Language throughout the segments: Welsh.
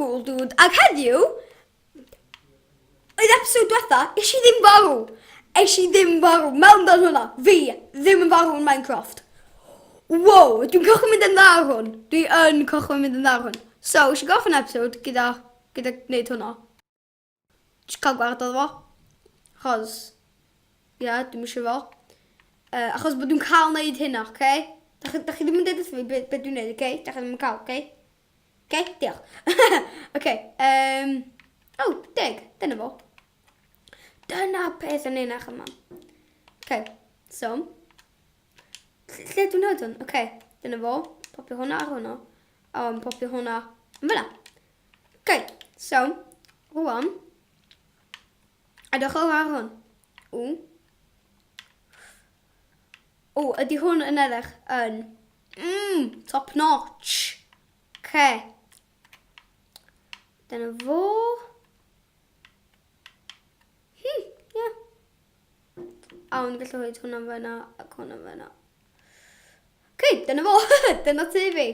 Cool Dude. Ac heddiw, oedd episode diwetha, es i ddim farw. Es i ddim farw. Mewn dan hwnna, fi ddim yn farw yn Minecraft. Wow, dwi'n cychwyn mynd yn dda ar hwn. Dwi yn cychwyn mynd yn dda ar hwn. So, eisiau gorffen episode gyda, gyda gwneud hwnna. Jyst cael gwared oedd fo. Achos, ie, yeah, dwi'n eisiau fo. Uh, achos bod dwi'n cael neud hynna, oce? Okay? Da chi, da chi ddim yn dweud wrth fi be, be dwi'n neud, oce? Okay? Da chi ddim yn cael, oce? Okay? Oce, okay? diolch. Oce, okay, um, oh, deg, dyna fo. Dyna peth yn un yma. Oce, okay, so, lle dwi'n neud hwn? Oce, okay, dyna fo. Popio hwnna ar hwnna. A popio hwnna yn fyna. Ok, so, rwan, edrych ar hwn. O. O, ydy hwn yn edrych yn... Mmm, top notch. Ok. Dyna fo. Hmm, ie. Yeah. A o'n gallu rhoi hwnna fyna ac hwnna fyna. Ok, dyna fo. dyna ti fi.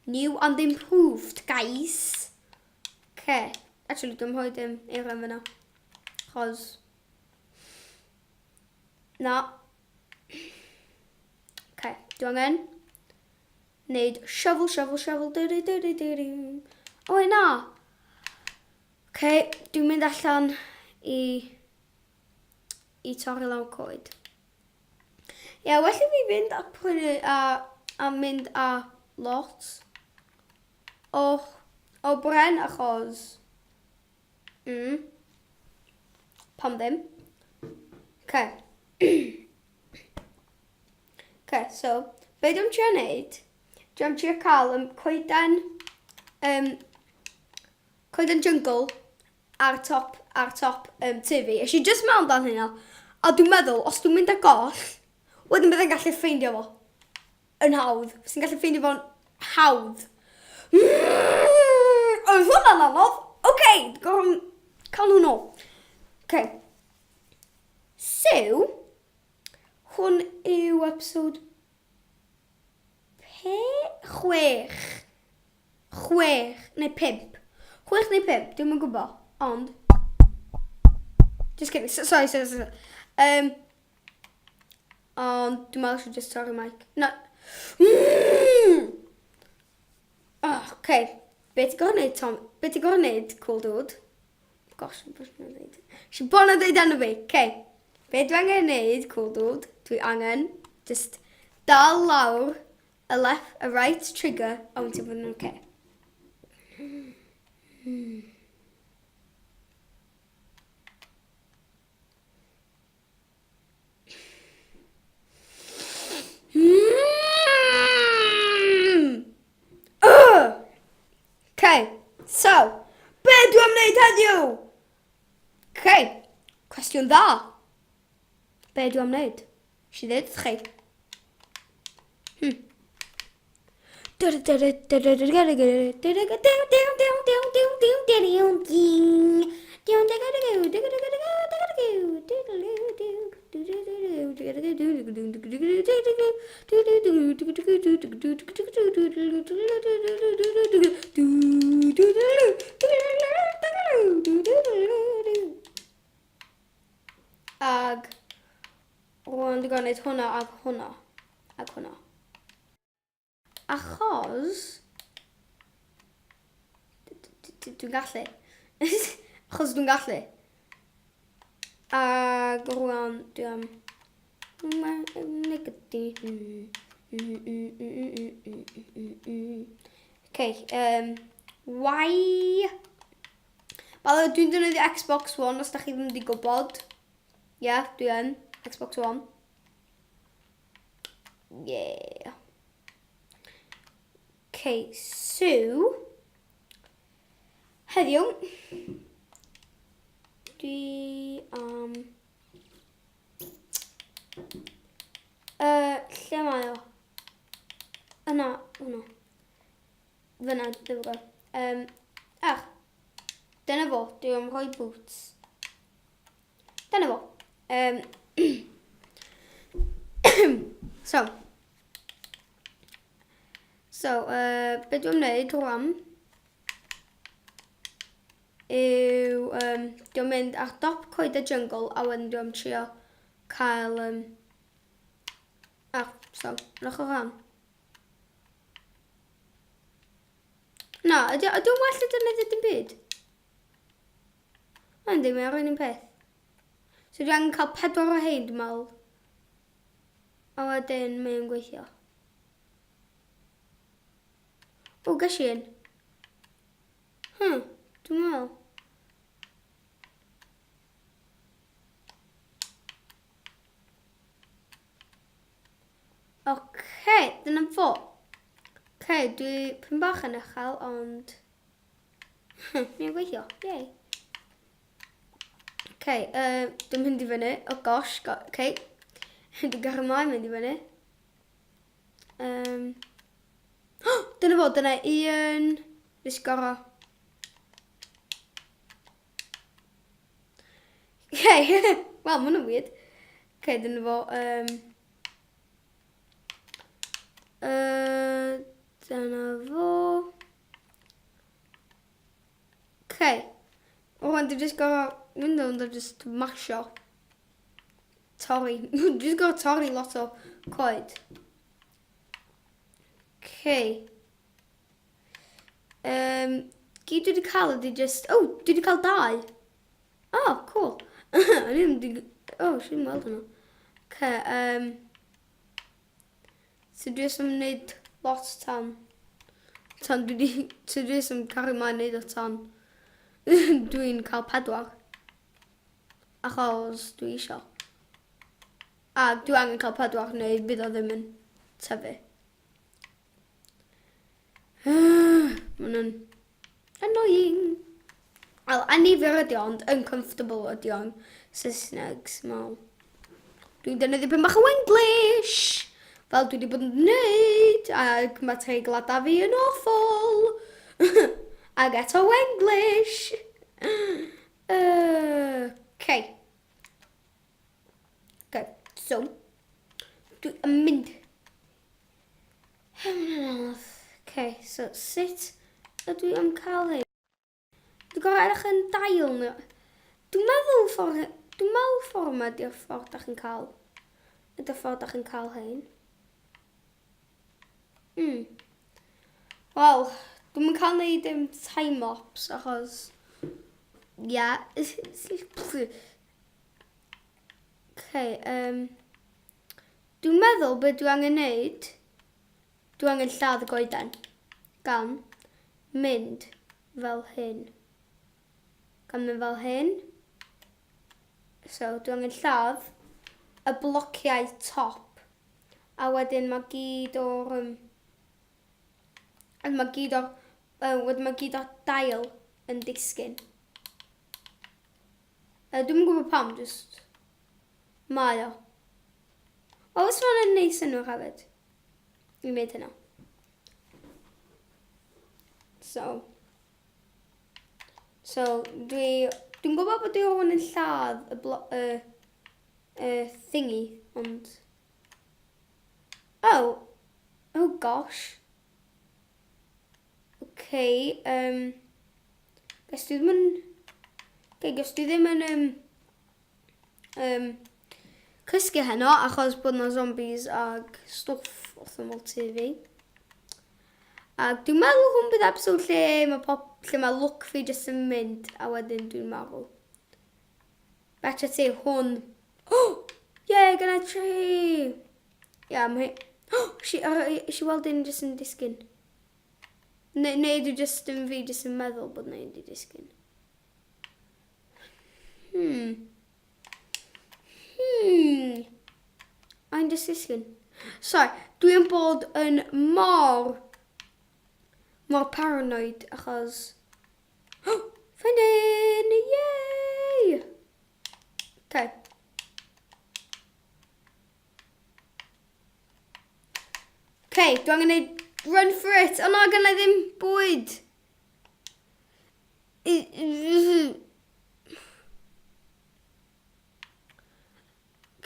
New and improved, guys. Okay. Actually, dwi'n rhoi dim eiriau fyna. Chos... Na. Okay, dwi angen wneud shovel, shovel, shovel, du, du, du, du, du, du. O, na. Okay, dwi'n mynd allan i i torri lawr coed. Ie, yeah, well i fi fynd a prynu a, a mynd a lot o, o bren achos... Mm, pam ddim? Okay. okay, so, be dwi'n trio wneud? Dwi'n trio cael um, coeden, um, coeden jungle ar top, ar top um, tŷ fi. Es i just mewn dan hynna. A dwi'n meddwl, os dwi'n mynd ar goll, wedyn byddai'n gallu ffeindio fo. Yn hawdd. Sy'n gallu ffeindio fo'n hawdd. Mm, oedd hwnna'n anodd. Oce, okay, gorfod cael nhw nôl. Oce. Okay. So, hwn yw episode P 6. 6 neu 5. 6 neu 5, dwi'm yn gwybod, ond... Just kidding, sorry, sorry, sorry. Um, ond dwi'n meddwl eisiau just torri mic. Na. Mm! Oh, okay. Be ti'n gorfod wneud, Tom? Be ti'n gorfod wneud, cool dude? Gosh, beth dwi'n dweud? Si'n bod yn dweud enw fi. Okay. Be dwi angen wneud, cool dude? Dwi angen just dal lawr y left, y right trigger, a wyt ti'n bod yn oce. Hmm. Okay, so, be dwi am wneud heddiw? Okay, cwestiwn dda. Be dwi am wneud? Si ddweud wrth chi. Hmm. Ag rwan dwi'n gwneud hwnna ag hwnna ag hwnna. Achos... Dwi'n gallu. Achos dwi'n gallu. Ac rwan dwi am... Okay, um, why? By the way, dwi'n defnyddio Xbox One, os da chi ddim wedi gwybod. Ie, yeah, dwi yn. Xbox One. Yeah. Okay, so... Heddiw, dwi am... Um, uh, lle mae o? Yna, hwnnw. Fyna, there we go. Um, ach, dyna fo, dwi am rhoi boots. Dyna fo. Um, so, so, uh, be dwi'n wneud rwan? yw, um, dwi'n mynd ar dop coed y jungle a wedyn dwi'n trio cael, um, ah, so, rhowch o fan. Na, ydy, ydy o'n well na defnyddio dim byd? Yndi, mae o'r un un peth. So dwi angen cael pedwar o hein, dwi'n meddwl. A wedyn mae o'n gweithio. O, ges i un. Dwi'n meddwl. Oce, dyna fo. Oce, dwi pyn bach yn uchel, ond... Mae'n gweithio, yay. Oce, okay, dwi'n mynd i fyny. Oh gosh, go, okay. Dwi'n gael ymlaen mynd i fyny. Oh, dyna fo, dyna un. Nes goro. Okay, wel, mae hwnna'n weird. Okay, dyna fo. Dyna fo. Okay. Rwan, dwi jyst gorau mynd o'n dwi jyst masio. Torri. Dwi jyst gorau torri lot o coed. Okay. Gyd dwi wedi cael ydy just... Oh, dwi wedi cael dau. Oh, cool. O'n i ddim wedi... Oh, sy'n weld hwnna. Okay, so dwi jyst yn wneud lot tan. Tan dwi di... So dwi jyst yn cario mlaen wneud o tan. Dwi'n cael pedwar. Achos dwi isio. A dwi angen cael pedwar neu fydd o ddim yn tyfu. Mae hwnna'n annoying. Wel, annifyr ydi o, ond uncomfortable ydi o'n Saesneg, small. Dwi'n defnyddio pyn bach o English, fel dwi wedi bod yn gwneud, ac mae treiglada fi yn awful. Ac eto English. Okay. Okay, so, dwi'n mynd Okay, so sut ydw i am cael hyn? Dwi'n gorau edrych yn dail neu... Dwi'n meddwl ffordd... Dwi'n meddwl ffordd yma ydy'r ffordd da chi'n cael. Ydy'r ffordd da chi'n cael hyn. Wel, dwi'n mynd cael neud dim time-lapse achos... Yeah. Okay, dwi'n meddwl beth dwi angen neud, dwi angen lladd y goeden gan mynd fel hyn. Gan mynd fel hyn. So, dwi angen lladd y blociau top. A wedyn mae gyd o'r... A mae gyd o'r... Wedyn mae gyd o'r dail yn disgyn. Dwi'm yn gwybod pam, just... Mae o. O, os mae'n yn neud synnwyr hefyd. I wneud hynna. So. So, dwi... Dwi'n gwybod bod dwi rhywun yn lladd y, blo, y, y thingy, ond... Oh! Oh gosh. Okay, guess dwi ddim yn... Okay, guess dwi ddim yn... Cysgu heno, achos bod na zombies ag stwff wrth ymyl tŷ fi. Ac dwi'n meddwl hwn bydd episode lle mae, pop, lle mae look fi jyst yn mynd a wedyn dwi'n marw. Betcha ti hwn. Oh! Yeah, gonna tree! Yeah, mae... Oh! Si, si weld un jyst yn disgyn. Neu, neu dwi jyst yn fi jyst yn meddwl bod na un di disgyn. Mae'n jyst disgyn. Sorry, dwi'n bod yn mor, mor paranoid achos... Oh, find in! Yay! Okay. Okay, dwi angen neud run for it. O na, gynna i ddim bwyd.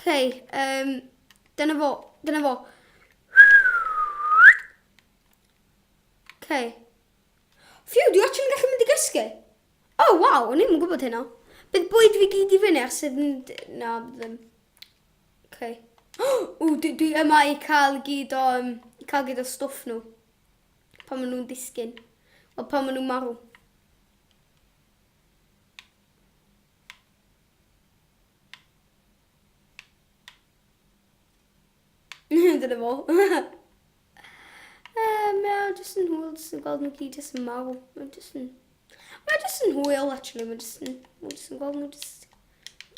Okay, dyna fo, dyna fo. Okay. Phew, dwi actually yn gallu mynd i gysgu. Oh, waw, o'n i'm yn gwybod hynna. Bydd bwyd fi gyd i fyny ar sydd yn... Na, ddim. Okay. O, dwi, dwi yma i cael gyd o, um, i cael gyd o stwff nhw. Pan maen nhw'n disgyn. Wel, pan maen nhw'n marw. Dyna fo. Mae o jyst yn hwyl, jyst yn gweld nhw gyd jyst yn marw. Mae jyst yn... Mae jyst yn hwyl, actually. Mae jyst yn... Mae jyst yn gweld nhw jyst...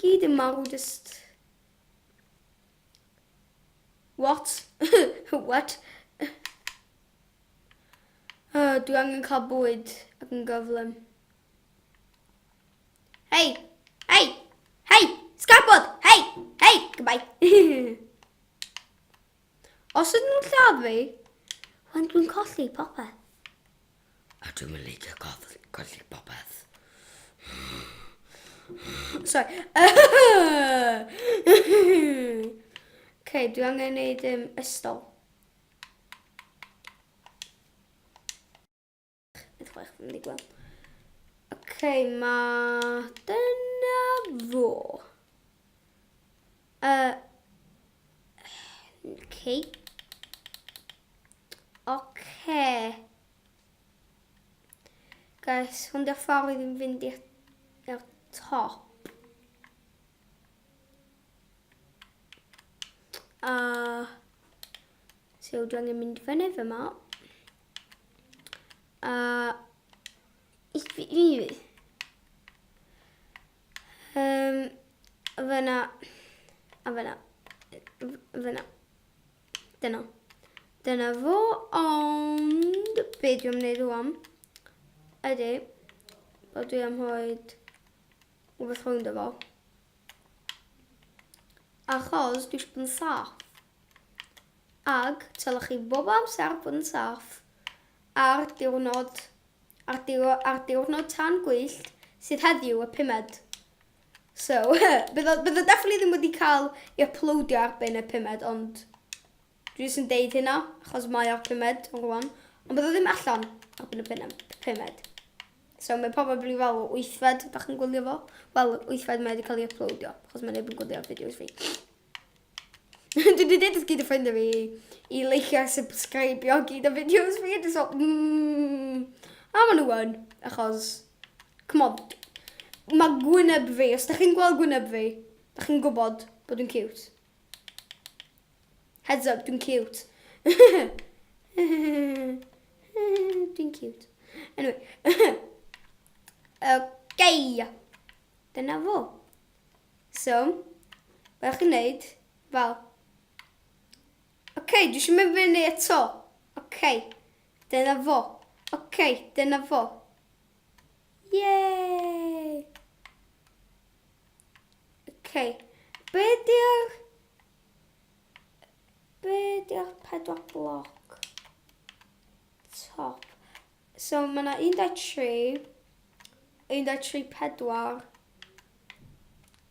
Gyd yn marw, jyst... What? What? Dwi angen cael bwyd ac yn gyflym. Hey! Hey! Hey! Sgabod! Hey! Hey! Goodbye! Os ydyn nhw'n lladd fi, wan dwi'n colli popeth. A dwi'n mynd licio colli popeth. Sorry. okay, dwi angen neud um, ystol. Edrych yn mynd i gweld. Okay, ma... Dyna fo. Okay. Okay. Guys, hwn di'r ffordd i ddim fynd i'r top. So, dwi angen mynd fyny fyma. A... Fyna. A fyna. Fyna. Dyna. Dyna fo, ond be dwi am wneud rwan ydy bod dwi am rhoi rhywbeth rownd efo. Achos dwi eisiau bod yn saff. Ag tylwch chi bob amser bod yn saff ar diwrnod, ar, diw, ar diwrnod tan gwyllt sydd heddiw y pumed. So, bydd o, bydd o definitely ddim wedi cael ei uploadio ar ben y pumed, ond dwi jyst yn deud hynna, achos mae o'r pumed o'n rwan. Ond bydd o ddim allan ar ben y pumed. So mae probably fel wythfed, da chi'n gwylio fo. Wel, wythfed mae wedi cael ei uploadio, achos mae neb yn gwylio fideos fi. Dwi wedi dweud wrth gyd o ffrindiau fi i leicio a subscribio gyd o fideos fi. Just fel, A maen nhw yn, achos, come on, mae gwyneb fi, os da chi'n gweld gwyneb fi, da chi'n gwybod bod dwi'n cute. Heads up, dwi'n cute. Dwi'n cute. Anyway. Okay. Dyna fo. So, be chi'n neud, fel, oce, okay, dwi eisiau mynd fyny eto. Oce, okay, dyna fo. Oce, okay, dyna fo. Yay! Oce, okay. be di'r... Be di'r pedwar bloc? Top. So mae yna 1, 2, 3, 1, 2, 3, 4,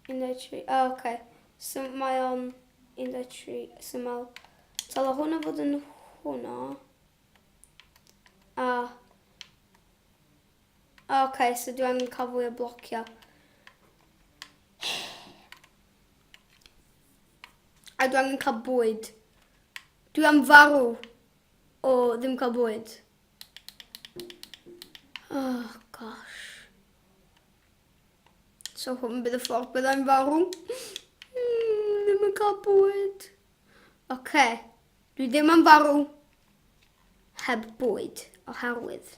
1, 2, 3, oh, okay. So mae o'n 1, 2, 3, so mae... Dylai hwnna fod yn hwnna. A... Okay, so dwi angen cael fwy o blociau. A dwi angen cael bwyd. Dwi am farw o ddim cael bwyd. Oh, gosh. So hwn bydd y ffordd byddai'n farw. Ddim yn cael bwyd. Oce. Okay. Dwi ddim yn farw heb bwyd oherwydd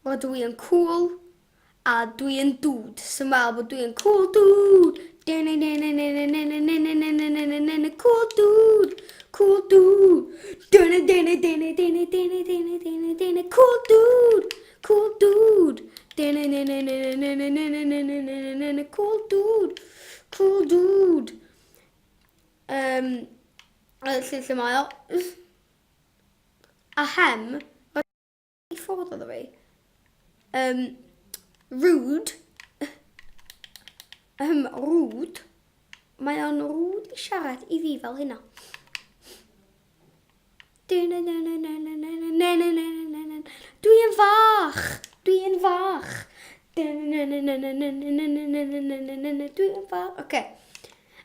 rydw i yn cool a dwi yn dude. So meddwl bod dwi yn cool dude. Cool dude. Cool dude. Cool dude. Cool dude. Cool dude. Cool dude. Um, lle, lle mae o? A hem, i ffwrdd oddo fi. Um, rude. Rude. Mae o'n rude i siarad i fi fel hynna. Dwi yn fach! Dwi yn fach! Dwi'n farw. Oce.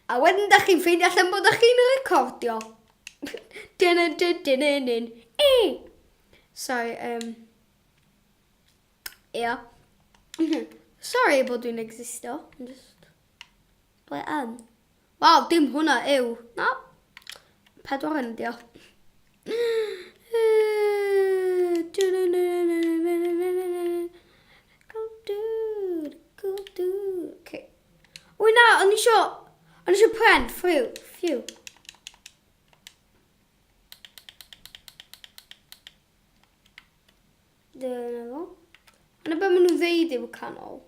A wedyn da chi'n ffeindio allan bod da chi'n recordio. E! Sorry, Ia. Sorry bod dwi'n existo. I'm just... Ble yn? Waw, dim hwnna yw. Na. Pedwar yn ydi o. Go dude, go dude. Okay. Wy na, o'n isio... O'n isio pren, ffriw, ffiw. Dyna fo. Yna be maen nhw'n ddeud yw canol.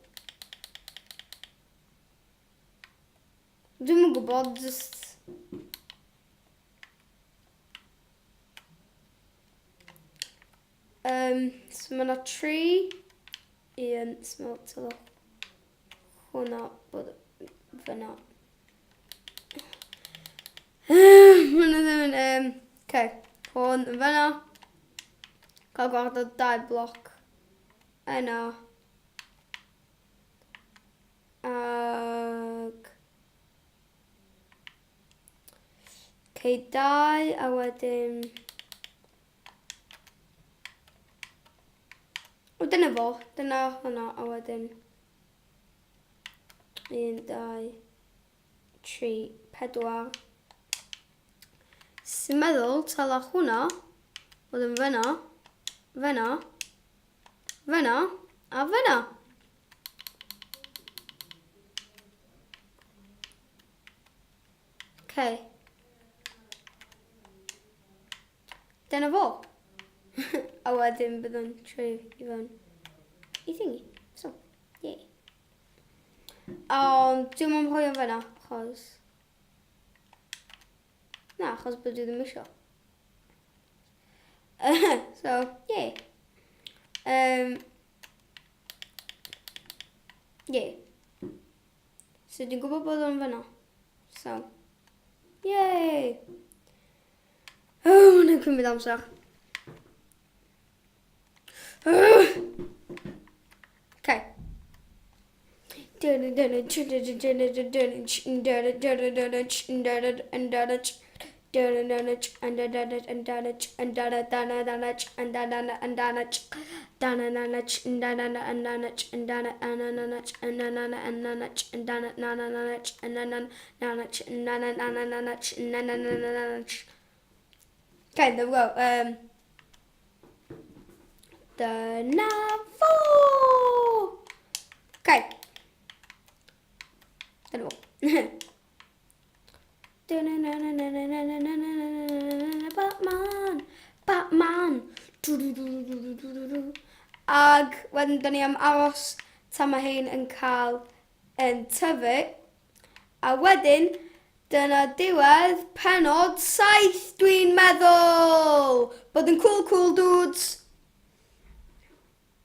Dwi'm yn gwybod, just... So mae yna 3, 1, so mae'n tylo hwnna bod fyna. Mae nhw ddim yn... Okay, hwn yn fyna. Cael gwared o dau bloc yna. Ag... Okay, dau, a wedyn... O, dyna fo. Dyna hwnna, a wedyn... 1, 2, 3, 4. Sy'n meddwl, tala hwnna, bod yn fyna, fyna, fyna, a fyna. Okay. Dyna fo. A wedyn byddwn trwy i fewn i thingy. So, yay. Ond dwi'n mynd rhoi o fyna, achos... Na, achos bod dwi ddim eisiau. So, yay. Yay. So dwi'n gwybod bod o'n fyna. So, yay! Oh, mae'n cymryd amser. Okay. Okay, there we go. Dyna fo! Okay. Dyna fo. Batman! Batman! Ag wedyn da ni am aros tan mae hein yn cael yn tyfu. A wedyn, dyna diwedd penod 7 dwi'n meddwl! Bod yn cool cool dudes!